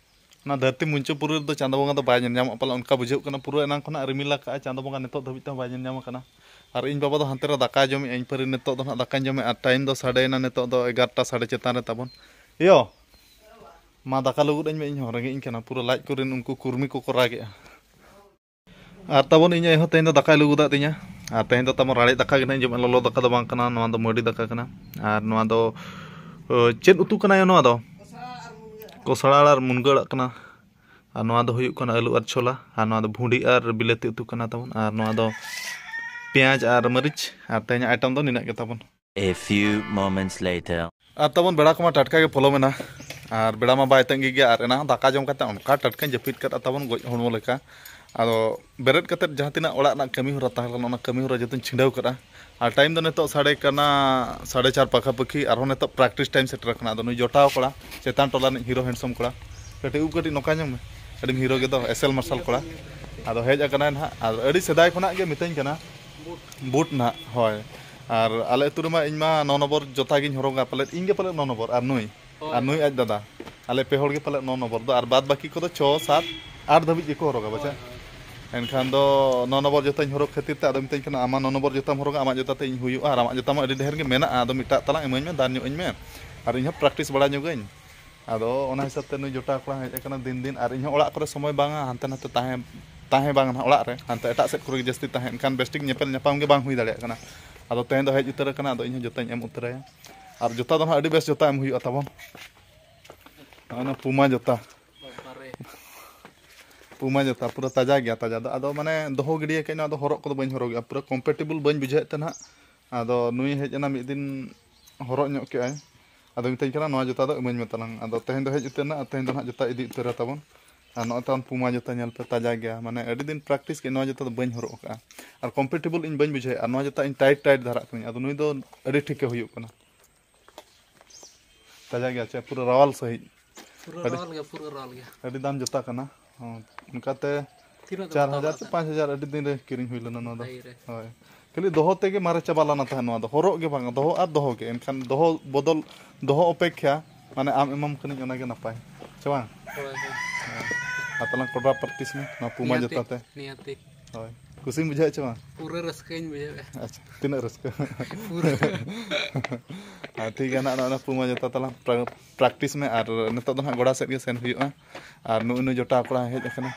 ᱚᱱᱟ ᱫᱷᱟᱹᱨᱛᱤ ᱢᱩᱧᱪᱟᱹ ᱯᱩᱨᱤ ᱨᱮᱫᱚ ᱪᱟᱸᱫᱚ ᱵᱚᱸᱜᱟ ᱫᱚ ᱵᱟᱭ ᱧᱮᱞ ᱧᱟᱢᱚᱜ ᱯᱟᱞᱮ, ᱚᱱᱠᱟ ᱵᱩᱡᱷᱟᱹᱜ ᱠᱟᱱᱟ᱾ ᱯᱩᱨᱟᱹ ᱮᱱᱟᱝ ᱠᱷᱚᱱᱟᱜ ᱨᱤᱢᱤᱞ ᱟᱠᱟᱜᱼᱟ, ᱪᱟᱸᱫᱚ ᱵᱚᱸᱜᱟ ᱱᱤᱛᱚᱜ ᱫᱷᱟᱹᱵᱤᱡ ᱛᱮᱦᱚᱸ ᱵᱟᱭ ᱧᱮᱞ ᱧᱟᱢ ᱠᱟᱱᱟ᱾ ᱟᱨ ᱤᱧ ᱵᱟᱵᱟ ᱫᱚ ᱦᱟᱱᱛᱮ ᱨᱮ ᱫᱟᱠᱟ ᱡᱚᱢᱮᱜᱼᱟ, ᱤᱧ ᱯᱟᱹᱨᱤ ᱱᱤᱛᱚᱜ ᱫᱚ ᱱᱟᱦᱟᱜ ᱫᱟᱠᱟᱧ ᱡᱚᱢᱮᱜᱼᱟ᱾ ᱟᱨ ᱴᱟᱭᱤᱢ ᱫᱚ ᱥᱟᱰᱮᱭᱮᱱᱟ, ᱱᱤᱛᱚᱜ ᱫᱚ ᱮᱜᱟᱨᱚᱴᱟ ᱥᱟᱲᱮ ᱪᱮᱛᱟᱱ ᱨᱮ ᱛᱟᱵᱚᱱ᱾ ᱭᱳ, ᱢᱟ ᱫᱟᱠᱟ ᱞᱩᱜᱩᱫ ᱟᱹᱧ ᱢᱮ, ᱤᱧ ᱦᱚᱸ ᱨᱮᱸᱜᱮᱡ ᱤᱧ ᱠᱟᱱᱟ᱾ ᱯᱩᱨᱟᱹ ᱞᱟᱡ ᱠᱚᱨᱮᱱ ᱩᱱᱠᱩ ᱠᱩᱨᱢᱤ ᱠᱚᱠᱚ ᱨᱟᱜᱮᱜᱼᱟ᱾ ᱟᱨ ᱛᱟᱵᱚᱱ ᱤᱧ ᱟᱭᱳ ᱦᱚᱸ ᱛᱮᱦᱮᱧ ᱫᱚ ᱫᱟᱠᱟᱭ ᱞᱩᱜᱩᱫᱟᱜ ᱛᱤᱧᱟ᱾ ᱟᱨ ᱛᱮᱦᱮᱧ ᱫᱚ ᱛᱟᱵᱚᱱ ᱨᱟᱲᱮᱡ ᱫᱟᱠᱟ ᱜᱮ ᱱᱟᱦᱟᱜ ᱤᱧ ᱡᱚᱢᱟ, ᱞᱚᱞᱚ ᱫᱟᱠᱟ ᱫᱚ ᱵᱟᱝ ᱠᱟᱱᱟ᱾ ᱱᱚᱣᱟ ᱫᱚ ᱢᱟᱹᱰᱤ ᱫᱟᱠᱟ ᱠᱟᱱᱟ᱾ ᱟᱨ ᱱᱚᱣᱟ ᱫᱚ, ᱚ, ᱪᱮᱫ ᱩᱛᱩ ᱠᱟᱱᱟ ᱭᱳ ᱱᱚᱣᱟ ᱫᱚ? ᱠᱚᱥᱲᱟ ᱟᱲᱟᱜ ᱟᱨ ᱢᱩᱱᱜᱟᱹ ᱟᱲᱟᱜ ᱠᱟᱱᱟ᱾ ᱟᱨ ᱱᱚᱣᱟ ᱫᱚ ᱦᱩᱭᱩᱜ ᱠᱟᱱᱟ ᱟᱹᱞᱩ ᱟᱨ ᱪᱷᱳᱞᱟ᱾ ᱟᱨ ᱱᱚᱣᱟ ᱫᱚ ᱵᱷᱩᱸᱰᱤ ᱟᱨ ᱵᱤᱞᱟᱹᱛᱤ ᱩᱛᱩ ᱠᱟᱱᱟ ᱛᱟᱵᱚᱱ᱾ ᱟᱨ ᱱᱚᱣᱟ ᱫᱚ ᱯᱮᱸᱭᱟᱡᱽ ᱟᱨ ᱢᱟᱹᱨᱤᱪ᱾ ᱟᱨ ᱛᱮᱦᱮᱧᱟᱜ ᱟᱭᱴᱮᱢ ᱫᱚ ᱱᱤᱱᱟᱹᱜ ᱜᱮ ᱛᱟᱵᱚᱱ᱾ A few moments later. ᱟᱨ ᱛᱟᱵᱚᱱ ᱵᱮᱲᱟ ᱠᱚᱢᱟ ᱴᱟᱴᱠᱟ ᱜᱮ ᱯᱚᱞᱚᱢ ᱮᱱᱟ᱾ ᱟᱨ ᱵᱮᱲᱟ ᱢᱟ ᱵᱟᱭ ᱛᱟᱺᱜᱤ ᱜᱮᱭᱟ᱾ ᱟᱨ ᱮᱱᱟᱝ ᱫᱟᱠᱟ ᱡᱚᱢ ᱠᱟᱛᱮ ᱚᱱᱠᱟ ᱴᱟᱴᱠᱟᱧ ᱡᱟᱹᱯᱤᱫ ᱠᱟᱫᱼᱟ ᱛᱟᱵᱚᱱ, ᱜᱚᱡ ᱦᱚᱲᱢᱚ ᱞᱮᱠᱟ᱾ ᱟᱫᱚ ᱵᱮᱨᱮᱫ ᱠᱟᱛᱮ ᱡᱟᱦᱟᱸ ᱛᱤᱱᱟᱹᱜ ᱚᱲᱟᱜ ᱨᱮᱱᱟᱜ ᱠᱟᱹᱢᱤ ᱦᱚᱨᱟ ᱛᱟᱦᱮᱸ ᱞᱮᱱᱟ, ᱚᱱᱟ ᱠᱟᱹᱢᱤ ᱦᱚᱨᱟ ᱡᱚᱛᱚᱧ ᱪᱷᱤᱰᱟᱹᱣ ᱠᱟᱫᱼᱟ᱾ ᱟᱨ ᱴᱟᱭᱤᱢ ᱫᱚ ᱱᱤᱛᱚᱜ ᱥᱟᱰᱮ ᱠᱟᱱᱟ ᱥᱟᱲᱮ ᱪᱟᱨ ᱯᱟᱠᱷᱟ ᱯᱟᱹᱠᱷᱤ᱾ ᱟᱨᱦᱚᱸ ᱱᱤᱛᱚᱜ ᱯᱨᱮᱠᱴᱤᱥ ᱴᱟᱭᱤᱢ ᱥᱮᱴᱮᱨ ᱟᱠᱟᱱᱟ᱾ ᱟᱫᱚ ᱱᱩᱭ ᱡᱚᱴᱟᱣ ᱠᱚᱲᱟ, ᱪᱮᱛᱟᱱ ᱴᱚᱞᱟ ᱨᱤᱱᱤᱡ ᱦᱤᱨᱳ ᱦᱮᱱᱰᱥᱚᱢ ᱠᱚᱲᱟ, ᱠᱟᱹᱴᱤᱡ ᱩᱵ ᱠᱟᱹᱴᱤᱡ ᱱᱚᱝᱠᱟ ᱧᱚᱜ ᱢᱮ, ᱟᱹᱰᱤᱢ ᱦᱤᱨᱳ ᱜᱮᱫᱚ, ᱮᱥᱮᱞ ᱢᱟᱨᱥᱟᱞ ᱠᱚᱲᱟ᱾ ᱟᱫᱚ ᱦᱮᱡ ᱟᱠᱟᱱᱟᱭ ᱱᱟᱦᱟᱜ᱾ ᱟᱨ ᱟᱹᱰᱤ ᱥᱮᱫᱟᱭ ᱠᱷᱚᱱᱟᱜ ᱜᱮ ᱢᱤᱛᱟᱹᱧ ᱠᱟᱱᱟ, ᱵᱩᱴ ᱱᱟᱦᱟᱜ, ᱦᱳᱭ᱾ ᱟᱨ ᱟᱞᱮ ᱟᱹᱛᱩ ᱨᱮᱢᱟ ᱤᱧ ᱢᱟ ᱱᱚ ᱱᱚᱢᱵᱚᱨ ᱡᱚᱛᱟ ᱜᱤᱧ ᱦᱚᱨᱚᱜᱟ, ᱯᱟᱞᱮᱫ ᱤᱧ ᱜᱮ ᱯᱟᱞᱮᱫ ᱱᱚ ᱱᱚᱢᱵᱚᱨ, ᱟᱨ ᱱᱩᱭ, ᱦᱳᱭ, ᱟᱨ ᱱᱩᱭ ᱟᱡ ᱫᱟᱫᱟ, ᱟᱞᱮ ᱯᱮ ᱦᱚᱲ ᱜᱮ ᱯᱟᱞᱮᱫ ᱱᱚ ᱱᱚᱢᱵᱚᱨ ᱫᱚ, ᱟᱨ ᱵᱟᱫ ᱵᱟᱹᱠᱤ ᱠᱚᱫᱚ ᱪᱷᱚ, ᱥᱟᱛ, ᱟᱴ ᱫᱷᱟᱹᱵᱤᱡ ᱜᱮᱠᱚ ᱦᱚᱨᱚᱜᱟ, ᱵᱟᱪᱷᱟ᱾ ᱦᱳᱭ, ᱦᱳᱭ᱾ ᱮᱱᱠᱷᱟᱱ ᱫᱚ ᱱᱚ ᱱᱚᱢᱵᱚᱨ ᱡᱚᱛᱟᱧ ᱦᱚᱨᱚᱜ ᱠᱷᱟᱹᱛᱤᱨ ᱛᱮ ᱟᱫᱚ ᱢᱤᱛᱟᱹᱧ ᱠᱟᱱᱟ, "ᱟᱢᱟᱜ ᱱᱚ ᱱᱚᱢᱵᱚᱨ ᱡᱚᱛᱟᱢ ᱦᱚᱨᱚᱜᱟ, ᱟᱢᱟᱜ ᱡᱚᱛᱟ ᱛᱮ ᱤᱧ ᱦᱩᱭᱩᱜᱼᱟ, ᱟᱨ ᱟᱢᱟᱜ ᱡᱚᱛᱟ ᱢᱟ ᱟᱹᱰᱤ ᱰᱷᱮᱨ ᱜᱮ ᱢᱮᱱᱟᱜᱼᱟ, ᱟᱫᱚ ᱢᱤᱫᱴᱟᱜ ᱛᱟᱞᱟᱝ ᱤᱢᱟᱹᱧ ᱢᱮ, ᱫᱟᱱ ᱧᱚᱜ ᱟᱹᱧ ᱢᱮ, ᱟᱨ ᱤᱧ ᱦᱚᱸ ᱯᱨᱮᱠᱴᱤᱥ ᱵᱟᱲᱟ ᱧᱚᱜᱟᱹᱧ᱾" ᱟᱫᱚ ᱚᱱᱟ ᱦᱤᱥᱟᱹᱵ ᱛᱮ ᱱᱩᱭ ᱡᱚᱴᱟᱣ ᱠᱚᱲᱟ ᱦᱮᱡ ᱟᱠᱟᱱᱟ ᱫᱤᱱ ᱫᱤᱱ, ᱟᱨ ᱤᱧ ᱦᱚᱸ ᱚᱲᱟᱜ ᱠᱚᱨᱮ ᱥᱚᱢᱚᱭ ᱵᱟᱝᱟ, ᱦᱟᱱᱛᱮ ᱱᱟᱛᱮ ᱛᱟᱦᱮᱸ, ᱛᱟᱦᱮᱸ ᱵᱟᱝ ᱱᱟᱦᱟᱜ ᱚᱲᱟᱜ ᱨᱮ, ᱦᱟᱱᱛᱮ ᱮᱴᱟᱜ ᱥᱮᱫ ᱠᱚᱨᱮ ᱜᱮ ᱡᱟᱹᱥᱛᱤ ᱛᱟᱦᱮᱸ, ᱮᱱᱠᱷᱟᱱ ᱵᱮᱥᱴᱷᱤᱠ ᱧᱮᱯᱮᱞ ᱧᱟᱯᱟᱢ ᱜᱮ ᱵᱟᱝ ᱦᱩᱭ ᱫᱟᱲᱮᱭᱟᱜ ᱠᱟᱱᱟ᱾ ᱟᱫᱚ ᱛᱮᱦᱮᱧ ᱫᱚ ᱦᱮᱡ ᱩᱛᱟᱹᱨ ᱟᱠᱟᱱᱟ, ᱟᱫᱚ ᱤᱧ ᱦᱚᱸ ᱡᱚᱛᱟᱧ ᱮᱢ ᱩᱛᱟᱹᱨᱟᱭᱟ᱾ ᱟᱨ ᱡᱚᱛᱟ ᱫᱚ ᱱᱟᱦᱟᱜ ᱟᱹᱰᱤ ᱵᱮᱥ ᱡᱚᱛᱟ ᱮᱢ ᱦᱩᱭᱩᱜᱼᱟ ᱛᱟᱵᱚᱱ᱾ ᱱᱚᱜᱼᱚᱭ ᱱᱚᱣᱟ ᱯᱩᱢᱟ ᱡᱚᱛᱟ᱾ ᱯᱩᱢᱟ ᱡᱚᱛᱟ ᱯᱩᱨᱟᱹ ᱛᱟᱡᱟ ᱜᱮᱭᱟ, ᱛᱟᱡᱟ ᱫᱚ᱾ ᱟᱫᱚ ᱢᱟᱱᱮ ᱫᱚᱦᱚ ᱜᱤᱰᱤᱭᱟᱠᱟᱫ ᱟᱹᱧ, ᱱᱚᱣᱟ ᱫᱚ ᱦᱚᱨᱚᱜ ᱠᱚᱫᱚ ᱵᱟᱹᱧ ᱦᱚᱨᱚᱜᱮᱜᱼᱟ, ᱯᱩᱨᱟᱹ ᱠᱚᱢᱯᱷᱚᱨᱴᱮᱵᱚᱞ ᱵᱟᱹᱧ ᱵᱩᱡᱷᱟᱹᱣᱮᱫ ᱛᱮ ᱱᱟᱦᱟᱜ᱾ ᱟᱫᱚ ᱱᱩᱭ ᱦᱮᱡ ᱮᱱᱟ ᱢᱤᱫ ᱫᱤᱱ, ᱦᱚᱨᱚᱜ ᱧᱚᱜ ᱠᱮᱜᱼᱟᱭ, ᱟᱫᱚ ᱢᱤᱛᱟᱹᱧ ᱠᱟᱱᱟ, "ᱱᱚᱣᱟ ᱡᱚᱛᱟ ᱫᱚ ᱤᱢᱟᱹᱧ ᱢᱮ ᱛᱟᱞᱟᱝ᱾" ᱟᱫᱚ ᱛᱮᱦᱮᱧ ᱫᱚ ᱦᱮᱡ ᱩᱛᱟᱹᱨ ᱮᱱᱟ, ᱟᱨ ᱛᱮᱦᱮᱧ ᱫᱚ ᱱᱟᱦᱟᱜ ᱡᱚᱛᱟ ᱤᱫᱤ ᱩᱛᱟᱹᱨᱟ ᱛᱟᱵᱚᱱ᱾ ᱟᱨ ᱱᱚᱜᱼᱚᱭ ᱛᱟᱵᱚᱱ ᱯᱩᱢᱟ ᱡᱩᱛᱟᱹ ᱧᱮᱞ ᱯᱮ, ᱛᱟᱡᱟ ᱜᱮᱭᱟ, ᱢᱟᱱᱮ ᱟᱹᱰᱤ ᱫᱤᱱ ᱯᱨᱮᱠᱴᱤᱥ ᱠᱮᱫ, ᱱᱚᱣᱟ ᱡᱩᱛᱟᱹ ᱫᱚ ᱵᱟᱹᱧ ᱦᱚᱨᱚᱜ ᱟᱠᱟᱫᱼᱟ᱾ ᱟᱨ ᱠᱚᱢᱯᱷᱚᱨᱴᱮᱵᱚᱞ ᱤᱧ ᱵᱟᱹᱧ ᱵᱩᱡᱷᱟᱹᱣᱮᱫᱼᱟ, ᱟᱨ ᱱᱚᱣᱟ ᱡᱩᱛᱟᱹ ᱤᱧ ᱴᱟᱭᱤᱴ ᱴᱟᱭᱤᱴ ᱫᱷᱟᱨᱟᱜ ᱠᱟᱹᱱᱟᱹᱧ, ᱟᱫᱚ ᱱᱩᱭ ᱫᱚ ᱟᱹᱰᱤ ᱴᱷᱤᱠᱮ ᱦᱩᱭᱩᱜ ᱠᱟᱱᱟ᱾ ᱛᱟᱡᱟ ᱜᱮᱭᱟ ᱪᱮ, ᱯᱩᱨᱟᱹ ᱨᱟᱣᱟᱞ ᱥᱟᱺᱦᱤᱡ᱾ ᱯᱩᱨᱟᱹ ᱟᱹᱰᱤ ᱨᱟᱣᱟᱞ ᱜᱮᱭᱟ, ᱯᱩᱨᱟᱹ ᱨᱟᱣᱟᱞ ᱜᱮᱭᱟ᱾ ᱟᱹᱰᱤ ᱫᱟᱢ ᱡᱩᱛᱟᱹ ᱠᱟᱱᱟ᱾ ᱦᱚᱸ, ᱚᱱᱠᱟᱛᱮ ᱛᱤᱱᱟᱹᱜ ᱛᱮᱢ ᱪᱟᱨ ᱦᱟᱡᱟᱨ ᱦᱟᱛᱟᱣ ᱥᱮ ᱞᱮᱫᱟ? ᱯᱟᱸᱪ ᱦᱟᱡᱟᱨ ᱟᱹᱰᱤ ᱫᱤᱱ ᱨᱮ ᱠᱤᱨᱤᱧ ᱦᱩᱭ ᱞᱮᱱᱟ ᱱᱚᱣᱟ ᱫᱚ᱾ ᱯᱟᱹᱦᱤᱞ ᱨᱮ᱾ ᱦᱳᱭ, ᱠᱷᱟᱹᱞᱤ ᱫᱚᱦᱚ ᱛᱮᱜᱮ ᱢᱟᱨᱮ ᱪᱟᱵᱟ ᱞᱮᱱᱟ ᱛᱟᱦᱮᱸᱫ ᱱᱚᱣᱟ ᱫᱚ, ᱦᱚᱨᱚᱜ ᱜᱮ ᱵᱟᱝ, ᱫᱚᱦᱚ ᱟᱨ ᱫᱚᱦᱚ ᱜᱮ᱾ ᱮᱱᱠᱷᱟᱱ ᱫᱚᱦᱚ ᱵᱚᱫᱚᱞ, ᱫᱚᱦᱚ ᱚᱯᱮᱠᱠᱷᱟ, ᱢᱟᱱᱮ ᱟᱢ ᱮᱢᱟᱢ ᱠᱟᱹᱱᱟᱹᱧ, ᱚᱱᱟᱜᱮ ᱱᱟᱯᱟᱭ, ᱥᱮ ᱵᱟᱝ? ᱦᱳᱭ, ᱦᱳᱭ᱾ ᱟᱨ ᱛᱟᱞᱟᱝ ᱠᱚᱰᱨᱟ ᱯᱨᱮᱠᱴᱤᱥ ᱢᱮ ᱱᱚᱣᱟ ᱯᱩᱢᱟ ᱱᱤᱦᱟᱹᱛᱤ, ᱡᱩᱛᱟᱹ ᱛᱮ᱾ ᱱᱤᱦᱟᱹᱛᱤ᱾ ᱦᱳᱭ, ᱠᱩᱥᱤᱢ ᱵᱩᱡᱷᱟᱹᱣᱮᱫ ᱪᱮ ᱵᱟᱝ? ᱯᱩᱨᱟᱹ ᱨᱟᱹᱥᱠᱟᱹᱧ ᱵᱩᱡᱷᱟᱹᱣᱮᱫᱼᱟ᱾ ᱟᱪᱪᱷᱟ, ᱛᱤᱱᱟᱹᱜ ᱨᱟᱹᱥᱠᱟᱹ᱾ ᱯᱩᱨᱟᱹ᱾ ᱟᱨ ᱴᱷᱤᱠ ᱜᱮᱭᱟ ᱱᱟᱜ, ᱱᱚᱜᱼᱚᱭ ᱱᱟ ᱯᱩᱢᱟ ᱡᱩᱛᱟᱹ ᱛᱟᱞᱟᱝ ᱯᱨᱟ-, ᱯᱨᱮᱠᱴᱤᱥ ᱢᱮ, ᱟᱨ ᱱᱤᱛᱚᱜ ᱫᱚ ᱦᱟᱸᱜ ᱜᱚᱰᱟ ᱥᱮᱫ ᱜᱮ ᱥᱮᱱ ᱦᱩᱭᱩᱜᱼᱟ᱾ ᱟᱨ ᱱᱩᱜᱼᱩ ᱱᱩᱭ ᱡᱚᱴᱟᱣ ᱠᱚᱲᱟ ᱦᱮᱡ ᱟᱠᱟᱱᱟ,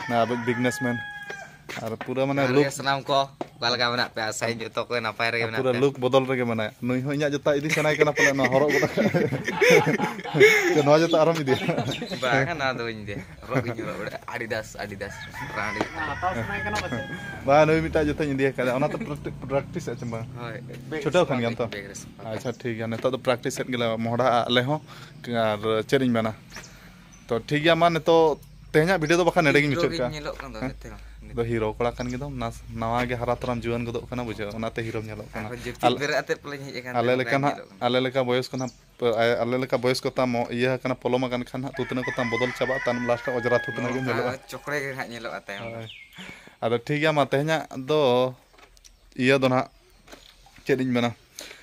ᱱᱟ ᱟᱵᱚ ᱵᱤᱜᱽᱱᱮᱥᱢᱮᱱ, ᱟᱨ ᱯᱩᱨᱟᱹ ᱢᱟᱱᱮ ᱡᱚᱦᱟᱨ ᱞᱩᱠ ᱜᱮ ᱥᱟᱱᱟᱢ ᱠᱚ, ᱚᱠᱟ ᱞᱮᱠᱟ ᱢᱮᱱᱟᱜ ᱯᱮᱭᱟ? ᱟᱥᱟᱭᱟᱹᱧ ᱡᱚᱛᱚ ᱠᱚ ᱱᱟᱯᱟᱭ ᱨᱮᱜᱮ ᱟᱨ ᱢᱮᱱᱟᱜ ᱯᱩᱨᱟᱹ ᱯᱮᱭᱟ᱾ ᱞᱩᱠ ᱵᱚᱫᱚᱞ ᱨᱮᱜᱮ ᱢᱮᱱᱟᱭᱟ᱾ ᱱᱩᱭ ᱦᱚᱸ ᱤᱧᱟᱹᱜ ᱡᱩᱛᱟᱹ ᱤᱫᱤ ᱥᱟᱱᱟᱭ ᱠᱟᱱᱟ ᱯᱟᱞᱮ, ᱱᱚᱣᱟ ᱦᱚᱨᱚᱜ ᱜᱚᱫ ᱟᱠᱟᱫ᱾ ᱥᱮ ᱱᱚᱣᱟ ᱡᱩᱛᱟᱹ ᱟᱨᱦᱚᱸᱢ ᱤᱫᱤᱭᱟ? ᱵᱟᱝᱟ, ᱱᱚᱣᱟ ᱫᱚ ᱵᱟᱹᱧ ᱤᱫᱤᱭᱟ᱾ ᱦᱚᱨᱚᱜ ᱜᱤᱧ ᱦᱚᱨᱚᱜ ᱵᱟᱲᱟᱭᱟ᱾ Adidas, Adidas brand ᱜᱮ᱾ ᱦᱟᱛᱟᱣ ᱥᱟᱱᱟᱭ ᱠᱟᱱᱟ ᱯᱟᱪᱮ? ᱵᱟᱝ, ᱱᱩᱭ ᱢᱤᱫᱴᱟᱝ ᱡᱩᱛᱟᱹᱧ ᱤᱫᱤ ᱟᱠᱟᱫᱟ, ᱚᱱᱟ ᱛᱚ ᱯᱨᱮᱠᱴᱤ-, ᱯᱨᱮᱠᱴᱤᱥ ᱮᱫ ᱪᱮ ᱵᱟᱝ? ᱦᱳᱭ᱾ ᱪᱷᱩᱴᱟᱹᱣ ᱠᱟᱱ ᱜᱮᱭᱟᱢ ᱛᱚ? ᱵᱮᱜᱽ ᱨᱮ ᱥᱟᱯᱷᱟ᱾ ᱟᱪᱪᱷᱟ, ᱴᱷᱤᱠ ᱜᱮᱭᱟ, ᱱᱤᱛᱚᱜ ᱫᱚ ᱯᱨᱮᱠᱴᱤᱥ ᱮᱫ ᱜᱮᱞᱮ ᱢᱚᱦᱰᱟᱜᱼᱟ ᱟᱞᱮ ᱦᱚᱸ᱾ ᱟᱨ ᱪᱮᱫ ᱤᱧ ᱢᱮᱱᱟ, ᱛᱚ ᱴᱷᱤᱠ ᱜᱮᱭᱟ, ᱢᱟ ᱱᱤᱛᱚᱜ ᱛᱮᱦᱮᱧᱟᱜ ᱵᱷᱤᱰᱤᱭᱳ ᱫᱚ ᱵᱟᱠᱷᱟᱱ ᱱᱚᱰᱮ ᱜᱤᱧ ᱦᱤᱨᱳ ᱢᱩᱪᱟᱹᱫ ᱜᱤᱧ ᱠᱟᱜᱼᱟ᱾ ᱧᱮᱞᱚᱜ ᱠᱟᱱ ᱫᱚ ᱦᱮᱸ? ᱱᱤᱛᱚᱜ᱾ ᱫᱚ ᱦᱤᱨᱳ ᱠᱚᱲᱟ ᱠᱟᱱ ᱜᱮᱫᱚᱢ, ᱱᱟᱥ-, ᱱᱟᱣᱟ ᱜᱮ ᱦᱟᱨᱟ ᱛᱚᱨᱟᱢ ᱡᱩᱣᱟᱹᱱ ᱜᱚᱫᱚᱜ ᱠᱟᱱᱟ, ᱵᱩᱡᱷᱟᱹᱣ, ᱚᱱᱟᱛᱮ ᱦᱤᱨᱳᱢ ᱧᱮᱞᱚᱜ ᱠᱟᱱᱟ᱾ ᱟᱨᱦᱚᱸ ᱡᱟᱹᱯᱤᱫ ᱟᱞ-, ᱵᱮᱨᱮᱫ ᱟᱛᱮᱫ ᱯᱟᱞᱮᱧ ᱦᱮᱡ ᱟᱠᱟᱱ ᱟᱞᱮ ᱛᱮ ᱞᱮᱠᱟ ᱱᱚᱝᱠᱟᱧ ᱱᱟᱦᱟᱜ, ᱧᱮᱞᱚᱜ ᱠᱟᱱᱟ᱾ ᱟᱞᱮ ᱞᱮᱠᱟ ᱵᱚᱭᱚᱥ ᱠᱚ ᱱᱟᱦᱟᱜ, ᱟᱞᱮ ᱞᱮᱠᱟ ᱵᱚᱭᱚᱥ ᱠᱚ ᱛᱟᱢ ᱤᱭᱟᱹ ᱟᱠᱟᱱᱟ, ᱯᱚᱞᱚᱢ ᱟᱠᱟᱱ ᱠᱷᱟᱱ ᱱᱟᱦᱟᱜ ᱛᱩᱛᱱᱟᱹ ᱠᱚ ᱛᱟᱢ ᱵᱚᱫᱚᱞ ᱪᱟᱵᱟᱜ, ᱛᱟᱭᱱᱚᱢ ᱞᱟᱥᱴ ᱨᱮ ᱚᱡᱽᱨᱟ ᱛᱩᱛᱱᱟᱹ ᱜᱮᱢ ᱱᱚᱝᱠᱟ ᱧᱮᱞᱚᱜᱼᱟ᱾ ᱪᱚᱠᱲᱮ ᱜᱮ ᱱᱟᱦᱟᱜ ᱧᱮᱞᱚᱜᱼᱟ ᱛᱟᱭᱚᱢ ᱫᱚ᱾ ᱦᱳᱭ᱾ ᱟᱫᱚ ᱴᱷᱤᱠ ᱜᱮᱭᱟ, ᱢᱟ ᱛᱮᱦᱮᱧᱟᱜ ᱫᱚ ᱤᱭᱟᱹ ᱫᱚ ᱱᱟᱦᱟᱜ, ᱪᱮᱫ ᱤᱧ ᱢᱮᱱᱟ,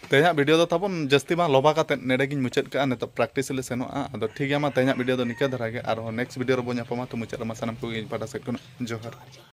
ᱛᱮᱦᱮᱧᱟᱜ ᱵᱷᱤᱰᱤᱭᱳ ᱫᱚ ᱛᱟᱵᱚᱱ ᱡᱟᱹᱥᱛᱤ ᱵᱟᱝ ᱞᱚᱵᱟ ᱠᱟᱛᱮᱫ ᱱᱚᱰᱮ ᱜᱤᱧ ᱢᱩᱪᱟᱹᱫ ᱠᱟᱜᱼᱟ᱾ ᱱᱤᱛᱚᱜ ᱯᱨᱮᱠᱴᱤᱥ ᱞᱮ ᱥᱮᱱᱚᱜᱼᱟ᱾ ᱟᱫᱚ ᱴᱷᱤᱠ ᱜᱮᱭᱟ, ᱢᱟ ᱛᱮᱦᱮᱧᱟᱜ ᱵᱷᱤᱰᱤᱭᱳ ᱫᱚ ᱱᱤᱝᱠᱟᱹ ᱫᱷᱟᱨᱟ ᱜᱮ, ᱟᱨᱦᱚᱸ ᱱᱮᱠᱥᱴ ᱵᱷᱤᱰᱤᱭᱳ ᱨᱮᱵᱚᱱ ᱧᱟᱯᱟᱢᱟ᱾ ᱛᱚ ᱢᱩᱪᱟᱹᱫ ᱨᱮᱢᱟ ᱥᱟᱱᱟᱢ ᱠᱚᱜᱮ ᱤᱧ ᱯᱟᱦᱴᱟ ᱥᱮᱫ ᱠᱷᱚᱱᱟᱜ ᱡᱚᱦᱟᱨ᱾